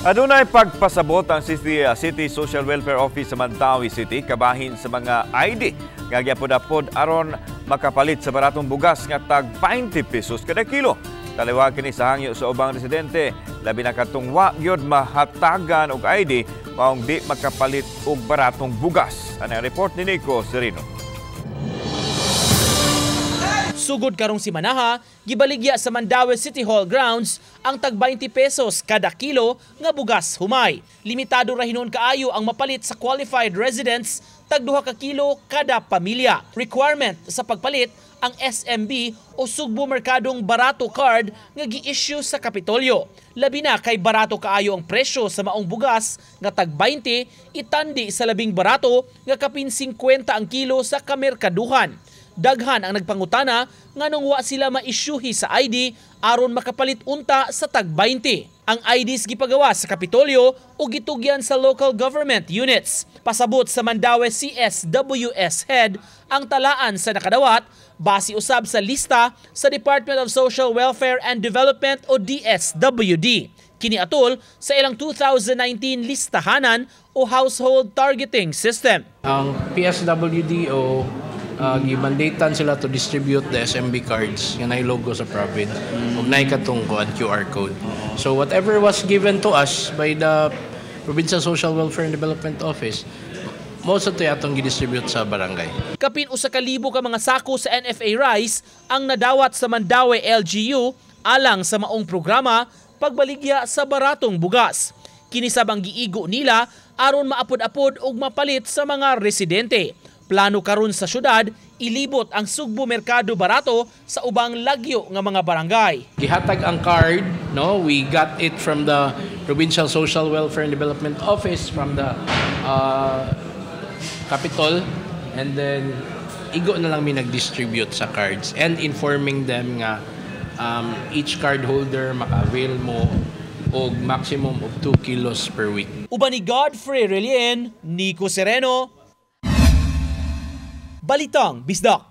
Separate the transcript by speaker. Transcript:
Speaker 1: Adunay pagpasabot ang City Social Welfare Office sa Mandaue City kabahin sa mga ID nga giapod-apod aron makapalit sa baratong bugas nga tag 20 pesos kada kilo. Taliwala kini sa hangyo sa ubang residente, labi na katong wa gyud mahatagan og ID maong di makapalit og baratong bugas. Ano ang report ni Nico Serino?
Speaker 2: Sugod karong simanaha, gibaligya sa Mandaue City Hall grounds ang tag 20 pesos kada kilo nga bugas humay. Limitado ra hinuon kaayo ang mapalit sa qualified residents, tag 2 ka kilo kada pamilya. Requirement sa pagpalit ang SMB o Sugbo Merkadong Barato Card nga gi-issue sa Kapitolyo. Labi na kay barato kaayo ang presyo sa maong bugas nga tag 20 itandi sa labing barato nga kapin 50 ang kilo sa kamerkaduhan. Daghan ang nagpangutana nganong wa sila maisyuhi sa ID aron makapalit unta sa tag 20. Ang IDs gipagawa sa Kapitolyo o gitugyan sa local government units. Pasabot sa Mandaue CSWS head, ang talaan sa nakadawat base usab sa lista sa Department of Social Welfare and Development o DSWD. Kini atol sa ilang 2019 listahanan o household targeting system.
Speaker 3: Ang PSWDO, gimandatan sila to distribute the SMB cards nga naay logo sa province ug naay katong kuan, QR code. So whatever was given to us by the Provincial Social Welfare and Development Office, most of atong gi-distribute sa barangay.
Speaker 2: Kapin 1,000 ka mga sako sa NFA rice ang nadawat sa Mandaue LGU alang sa maong programa pagbaligya sa baratong bugas. Kini sab ang giigo nila aron maapod-apod og mapalit sa mga residente. Plano karon sa syudad, ilibot ang Sugbo Merkado Barato sa ubang lagyo nga mga barangay.
Speaker 3: Gihatag ang card, no? We got it from the Provincial Social Welfare and Development Office from the Capitol, and then igo na lang mi nag-distribute sa cards and informing them nga each card holder maka-avail mo og maximum of 2 kilos per week.
Speaker 2: Uban ni Godfrey Relien, Nico Sereno, Balitang Bisdak.